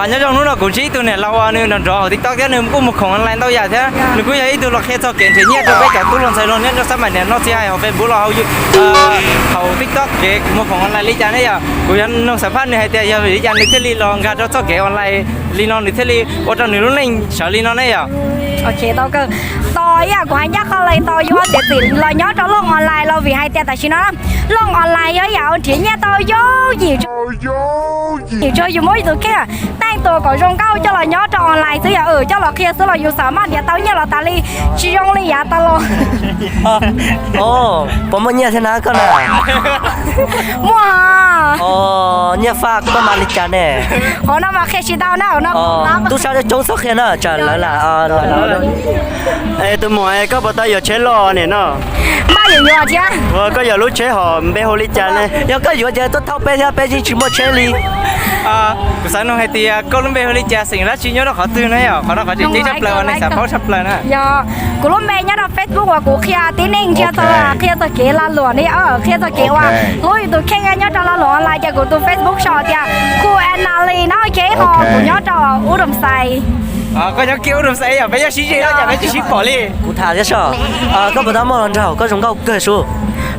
Nyob zoo, hnub no kuv ntsib ib tug niam laus uas nws nrov nrov hauv TikTok thiab nws kuj muag khoom online ntau yam thiab. Nws kuj yog ib tug los qhia txog kev nrhiav nyiaj rau peb cov tub hluas ntxhais hluas nyob rau sab Maiv Nias noj txiv hais hauv Facebook los hauv, hauv TikTok kev muag khoom online li cas ne yom. Kuv yuav nug xam phaj nws hais tias yog vim li cas nws thiaj li los nkag rau txoj kev online li no, nws thiaj li ua rau nws lub neej sawv li no ne yom. Tos ib yam kuv hais ncaj qha li, tos yus txiav txim los nyob rau looj online los vim hais tias tam sim no looj online yog ib yam uas nrhiav nyiaj tau yooj yim, yim tsuas yus muab yus tus kheej teej tua kom zoo nkauj coj los nyob rau online xwb yom, coj los qhia xwb los yus xav maj nrhiav tau nyiaj los tas li, tsis zoo li yav tas los. Puas muaj nyiaj thiab na koj na? Muaj. Nyiaj faj koj mas li cas ne? Qhov no mas qhia tsis tau na. Tub sab coob txhob qhia na, tsam lawv lam Es tus muam, koj puas tau yuav tsheb loj niam no? Maj yuav yuav thiab. Koj yuav lub tsheb hom npe hu li cas ne? Yog koj yuav ces tuaj thauj peb thiab, peb yeej tsis muaj tsheb li. Kuv xav nug hais tias koj lub npe hu li cas, xeem dab tsi, nyob rau qhov twg na yom? Qhov no qhov tseem ceeb tshaj plaws uas neeg xav paub tshaj plaws na. Yog kuv lub npe nyob rau Facebook uas kuv qhia tib neeg, qhia txog, qhia txog kev lag luam ne, qhia txog kev uas muab yus tus kheej nyob rau lag luam online ces kuv tus Facebook sau tias Ku Anali no, ok, ho kuv nyob rau Ub Dam Xais. Koj nyob kiag Ub Dam Xais yom, peb nyob sib ze no cas peb tsis sib pom li. Kuv tham thiab soj. Koj puas tau muaj hluas nraug? Koj zoo nkauj kawg sub.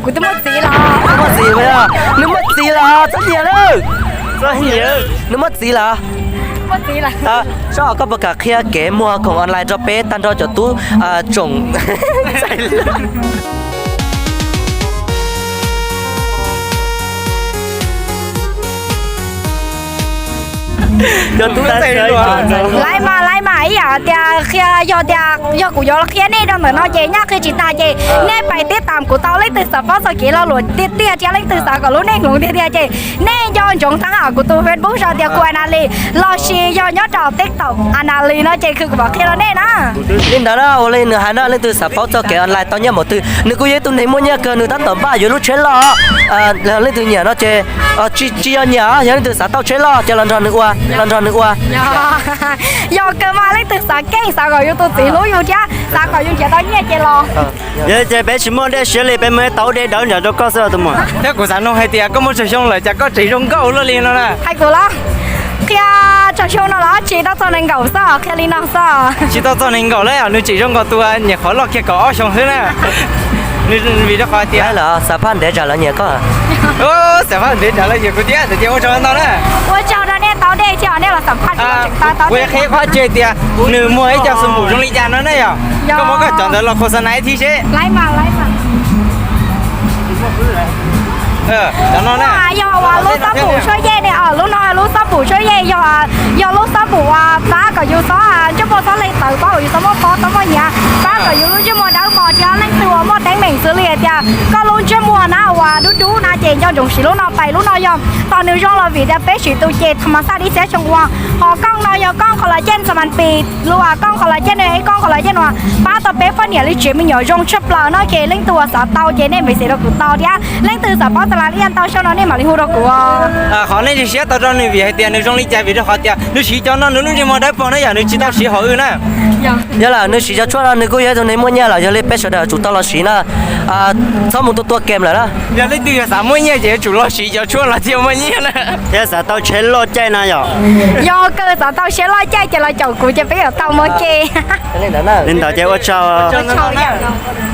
Kuv twb muaj txiv lawm. Muaj txiv lawm, nws muaj txiv lawm, txhob nyiam lawm. Nws muaj txiv lawm. Soj, koj puas kam qhia kev muag khoom online rau peb tag nrho cov tub tsoom Laiv mas, laiv mas ib yam tias qhia, yog tias yog kuv yuav qhia nej rau ntawm no ces nyaj qhia tsis tas ces nej pais tib tam kuv tau, leej twg xav paub txog kev lag luam tiag tiag thiab leej twg xav kom lub neej hloov tiag tiag ces nej nco ntsoov tag kuv tus Facebook sau tias Ku Anali los sis yog nyob rau TikTok Anali no ces kuv mam qhia rau nej na. Li ntawd na, ua li nws hais no, leej twg xav paub txog kev online tau nyiaj npaum twg, nws kuj yog ib tug neeg muaj nyiaj kawg, nws tab tom npaj yuav lub tsheb loj. Leej twg nyiam no ces, tsis, tsis yog nyiam, yog leej twg xav tau tsheb loj ces los nrog nws ua, los nrog nws ua. Yog kawg mas, leej twg xav keej, xav kom yus tus txiv hlub yus thiab xav kom yus nrhiav tau nyiaj ces los. Yog ces peb tsis muaj dej siab li, peb muaj ib taub dej dawb nrog rau koj xwb tus muam. Thiab kuv xav nug hais tias koj muaj tsawg xyoo lawm cas koj tseem zoo nkauj luaj li no na? Hais kuv los? Qhia tsawg xyoo no los tsis tau txog nees nkaum xwb, qhia li no xwb. Tsis tau txog nees nkaum li, nws tseem zoo nkaus tus nyuam qhuav loj kiag kaum ob xyoo xwb na. Nws vim rau qhov tias lawv xav phaj ntev tsam lawv nyiam koj. Xav phaj ntev tsam lawv nyiam kuv thiab, ces ua tsaug ntau na. Ua tsaug rau nej tau dej thiab nej los xam phaj kuv. Kuv qhia qhov tseg tias nws muag ib co xu npum zoo li cas no ne yom. Koj muab koj cov ntawd los khos xa na ib thib seb. Yog uas lub xob npum suab yej ne, lub no lub xob npum suab yej, yog lub xob npum uas pab kom yus xob ntsej muag xob le tawv, pab kom yus xob muaj pob xob muaj nyiav, pab kom yus lub ntsej muag dawb mos thiab. Leej twg uas muaj teeb meem xws li hais tias koj lub ntsej muag na uas dub dub na ces nco ntsoov siv lub no pais. Lub no yog tos nws zoo los vim tias peb siv tus ces tham mas xaj dib txiab xyoo ua. Ho kooj no yog kooj collagen xamas pis, lub kooj collagen no, ib kooj collagen no pab tau peb poj niam li tsev me nyuam zoo tshaj plaws no ces leej twg uas xav tau ces nej npem xev rau kuv tau thiab. Leej twg xav paub tas las li ntau xyoo no nej mam li hu rau kuv. Qhov nej siv siab tau rau nws vim hais tias nws zoo li cas, vim rau qhov tias nws siv cov no nws lub ntsej muag dawb paug na yom, nws tsis tau siv hom w na. Yog lawm, nws siv cov tshuaj no nws kuj yog ib tug neeg muaj nyiaj lawm, yog li peb sawv daws tsum tau los siv na. Txhob mus tua tua kem lawm na. Yog leej twg yog xav muaj nyiaj ces yuav tsum los siv cov tshuaj los thiaj muaj nyiaj na. Thiab xav tau tsheb loj caij no yom. Yog kawg xav tau tsheb loj caij ces los caum kuv ces peb yuav tau muaj ke. Li ntawd ces ua tsaug.